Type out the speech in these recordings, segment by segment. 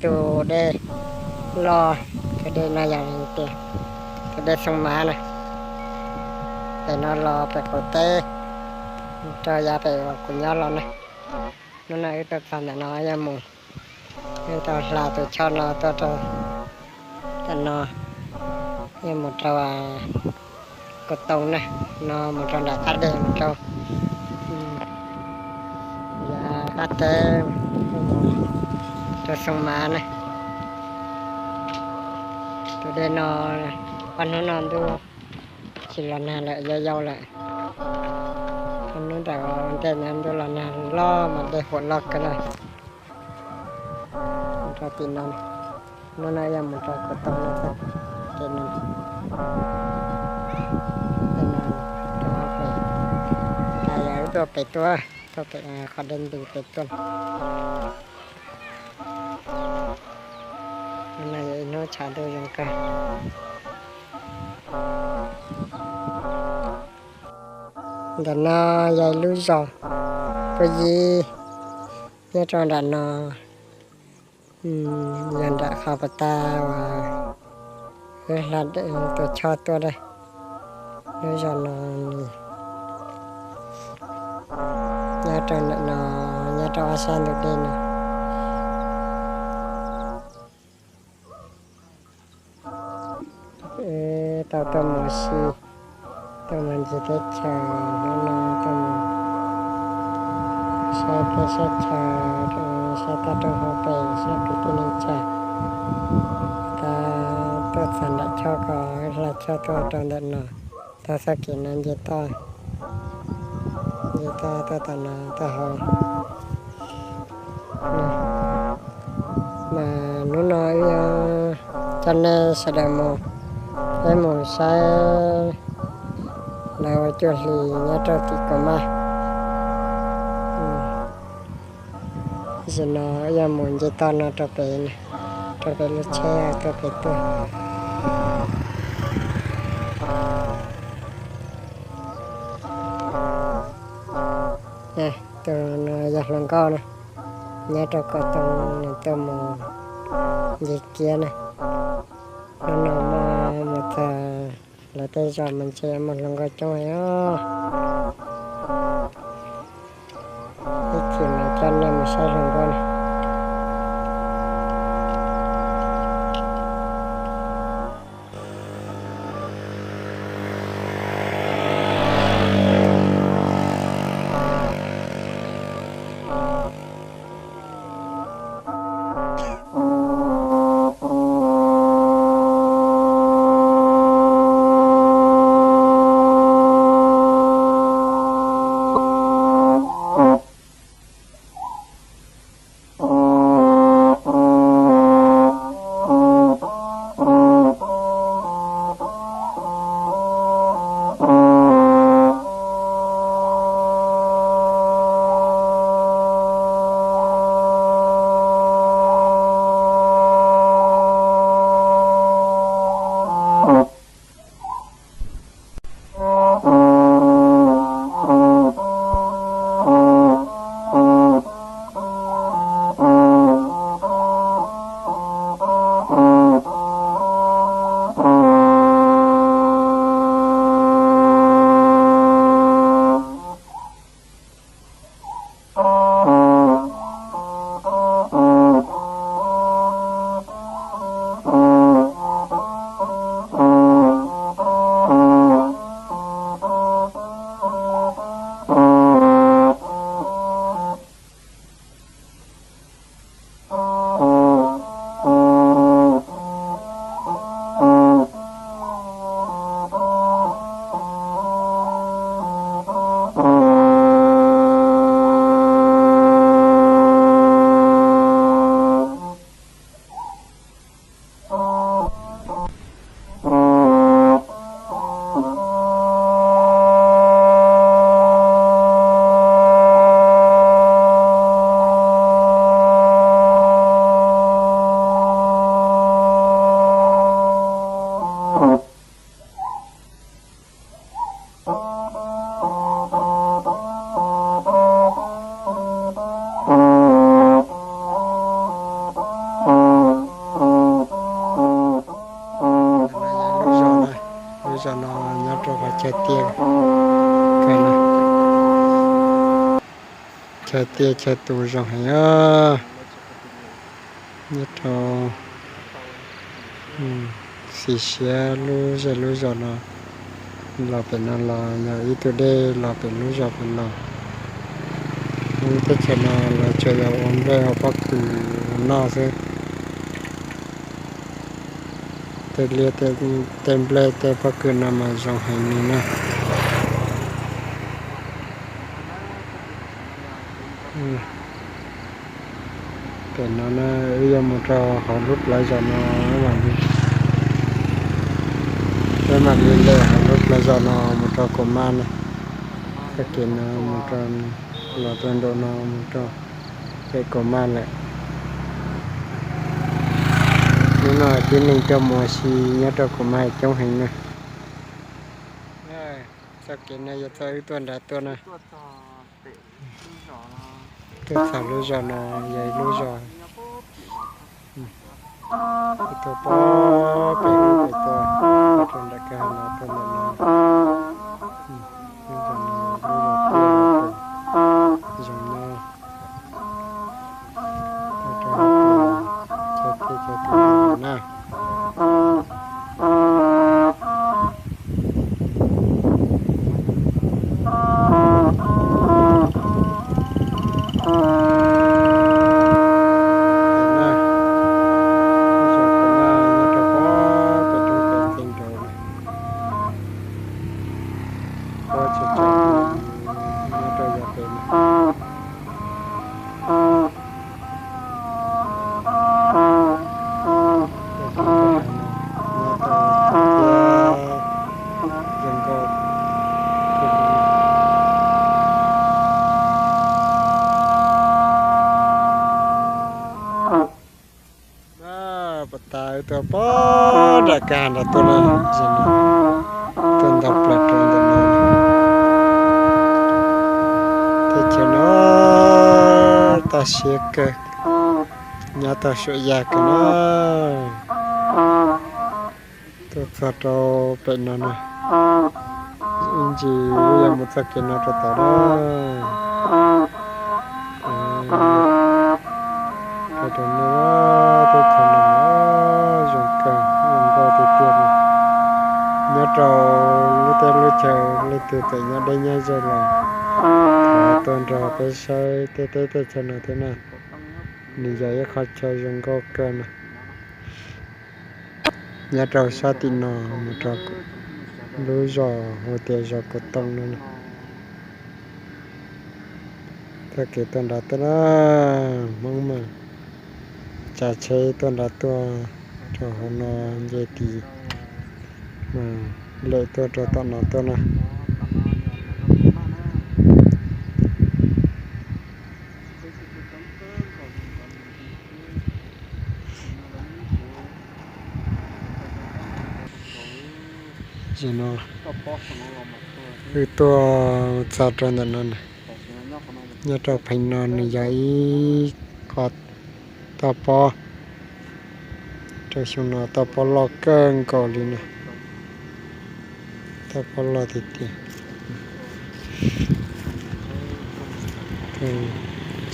Tus dej loj, tus dej no yog tias tus dej Xoo Mav na. Pem no los pem qaum teb, rau yav pem uas kuv nyob los na. Hnub no wb tuaj txog ntawm no yog mus, wb tau hla tus choj no tuaj rau ntawm no, yog mus rau Kos Toos na, no mus rau nram qab deg mus rau yav qab teb rau Xoo Mav na. Tus dej no ob hnub no ntuj tsis los nag lawm, yau yau lawm. Ob hnub ntawm ntej no ntuj los nag loj mas dej huam loj kawg na. Mus rau tim no, hnub no yog mus rau Kos Toos no, tim no, tim no, rau pem, tas yog wb tuaj pem tuaj, tuaj pem qhov dej ntws pem tuaj. Hnub no yog ib hnub tshav ntuj zoo kawg. Ntawm no yog ib lub zos Puab Yib nyob rau nram no, yog nram qhov pas tas uas wb hla tus choj tuaj na. Lub zos no nyob rau ntawm no, nyob rau ob sab ntug dej no. Wb tau tuaj mus si, tuaj mus ncig teb chaws, hnub no tuaj mus saib teb saib chaw, saib toj roob hauv pes, saib kwv tij neej tsa. Tab tuaj txog nram choj ko, hla choj tuaj rau ntawm no, taug txoj kev no nce toj, nce toj tuaj tom no tuaj hauv. Mas hnub no wb yuav coj nej sawv daws mus, peb mus saib lawv ua cuaj hlis nyob rau tim Kos Maj. Tam sim no yog mus nce toj no rau pem, rau pem lub tsheb tuaj pem tuaj. Tus no yog hluas nkauj na, nyob rau Kos Toos, nws tuaj mus ncig kiab na. Hnub no mas mus txog lawv tej zos mas ntshe muaj hluas nkauj coob heev os. Ib chim mas coj nej mus saib hluas nkauj na. Zos no nyob rau qhov chaw tiaj, chaw tiaj chaw tus zoo heev. Nyob rau xis siab lub zej lub zos no, los pem no los yog ib tug dej los pem lub zos pem los. Lub teb chaws no lawv tsuas yog ua nplej ua pob kws noj xwb. Tej liaj tej nplej tej pob kws no mas zoo heev li na. Pem no na, wb yuav mus rau hauv lub plawv zos no, wb mam li lem hauv lub plawv zos no mus rau Kaus Maj na. Txoj kev no mus rau, los rau nraum no mus rau pem Kaus Maj lawm. Hnub no tib neeg tuaj mus ua si nyob rau Kaus Maj coob heev na. Txoj kev no yog txoj wb tuaj nrad tuaj na. Tuaj txog lub zos no, yog ib lub zos tuaj pem ub pem tuaj, tuaj rau nram kwj ha no tuaj ntawm no. Lub zos no, lub zos tiaj zoo nyob, tuaj rau chaw tiaj chaw tus na. Puag ta wb tuaj pem nram kwj ha nrad tuaj na, tuaj ntog plaws rau ntawm no. Teb chaws no toj siab kawg, nyob tau suam yaj kawg na. Tuaj txog rau pem no na, ib ntsis wb yuav mus txoj kev no rau tom na. Rau nej, teb chaws no zoo kawg, zoo nkauj tiag tiag li. Nyob rau lub teb lub chaw leej twg txawm nyob deb nyob ze los thov tuaj nrog peb saib tej teb tej chaw no thiab na. Nws yog ib qho chaw zoo nkauj kawg na. Nyob rau sab tim no mus rau lub zos hu tias zos Kaus Tooj no. Txoj kev tuaj nrad tuaj na, Hmoob mas tsav tsheb tuaj nrad tuaj rau hauv no nce tis mas lem tuaj rau tom no tuaj na. Tam no wb tuaj txog rau ntawm no na, nyob rau pheej no nws yog ib qho toj pob. Rau xyoo no toj pob loj kawg nkaus li na, toj pob loj tiag tiag.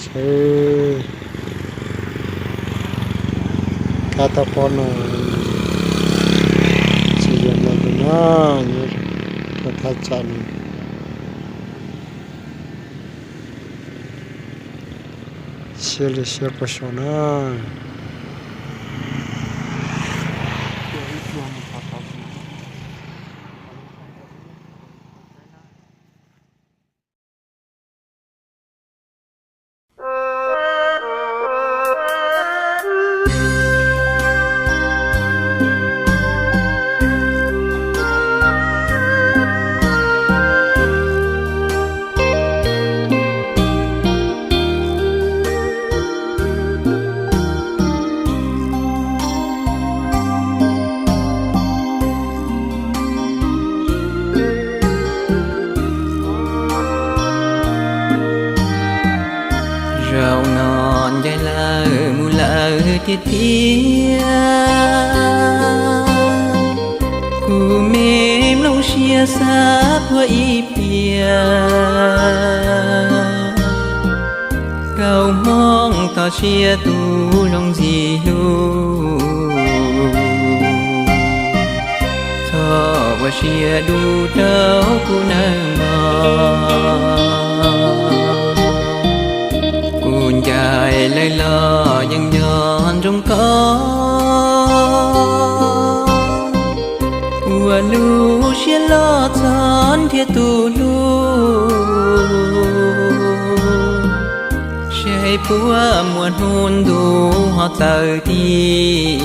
Saib kab toj pob no tsis yog no li no, nyob rau thaj tsam no. Siab li siab puas so na. Zaum no ncaim lawm mus lawm tiag tiag, kuv me Zoo siab xav puag ib pliag, nkauj Hmoob toj siab tus hloov ntxim hlub, txhob ua siab dub rau kuv nawb mog. Kuv ncaim lawv los yeej nco ntsoov koj, ua lub siab loj txhob nrhiav tus hlub, seb puas muaj hnub ntuj ho txawm tig.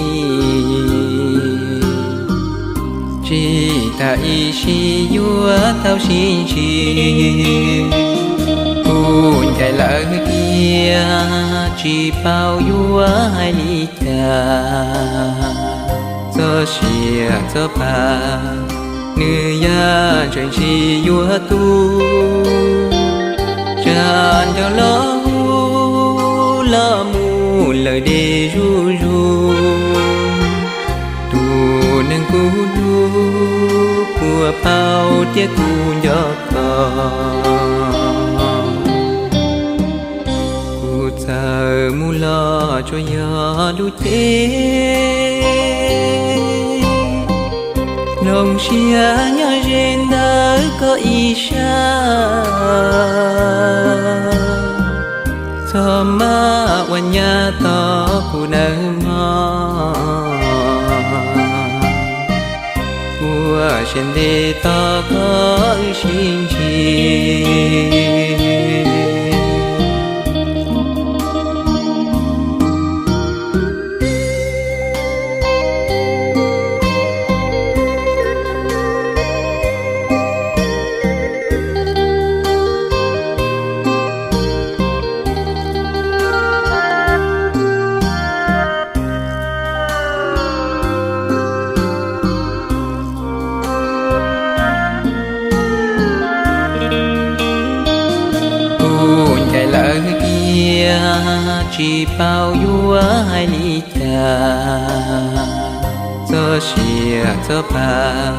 Tsis tas ib sim yuav tau sib ntsib, kuv ncaim lawv tiag tsis paub yuav hais li cas. Txoj sia txoj pam nws yaj ntsees tsis yuav tu, tsa ncauj los hu los mus lawm deb zuj zus. Tus neeg kuv hlub puas paub tias kuv nco koj. Kuv txawm mus los tsuas yog lub cev, hloov siab nyob ze ntawm koj ib sab. Txhob maj ua nyab tos kuv nawb mog, ua siab ntev tos koj wb sib ntsib. Kuv ncaim lawv tiag tsis paub yuav hais li cas. Txoj sia txoj pam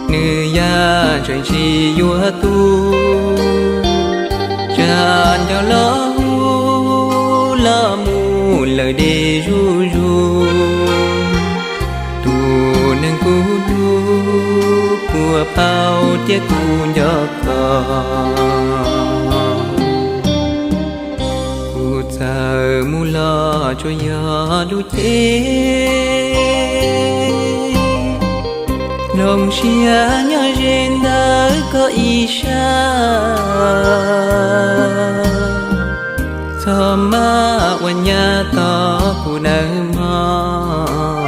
nws yaj ntsees tsis yuav tu, tsa ncauj los hu los mus lawm deb zuj zus. Tus neeg kuv hlub puas paub tias kuv nco koj. Kuv txawm mus los tsuas yog lub cev, hloov siab nyob ze ntawm koj ib sab. Txhob maj ua nyab tos kuv nawb mog,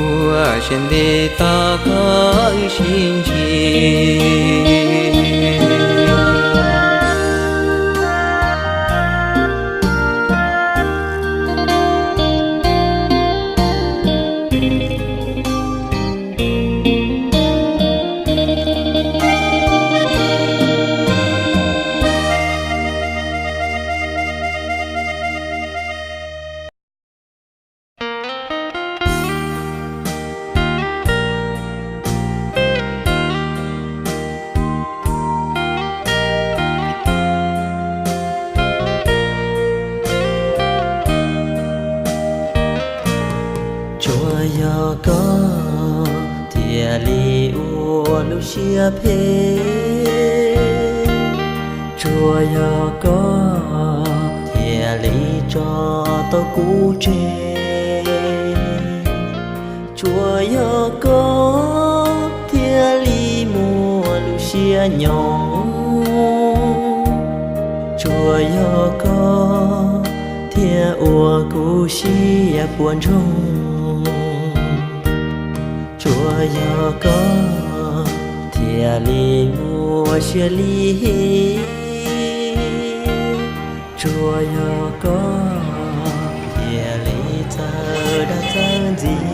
ua siab ntev tos koj wb sib ntsib. Tsuas yog koj thiaj li ua lub siab phem, tsuas yog koj thiaj li tso tau kuv tseg, tsuas yog koj thiaj li muaj lub siab nyob, tsuas yog koj thiaj ua kuv siab puas ntsoog, tsuas yog koj thiaj li muaj siab li, tsuas yog koj thiaj li txawj dab txawj ntxiv,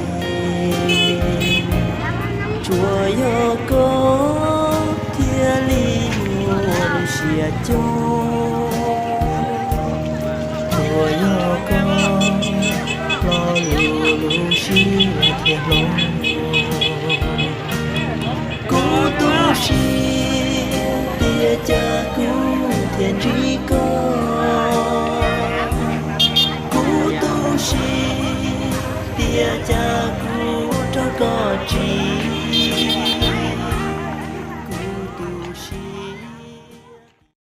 tsuas yog koj thiaj li muaj lub siab cog, tsuas yog koj lo lus lub siab thiaj hloov. dab tsi.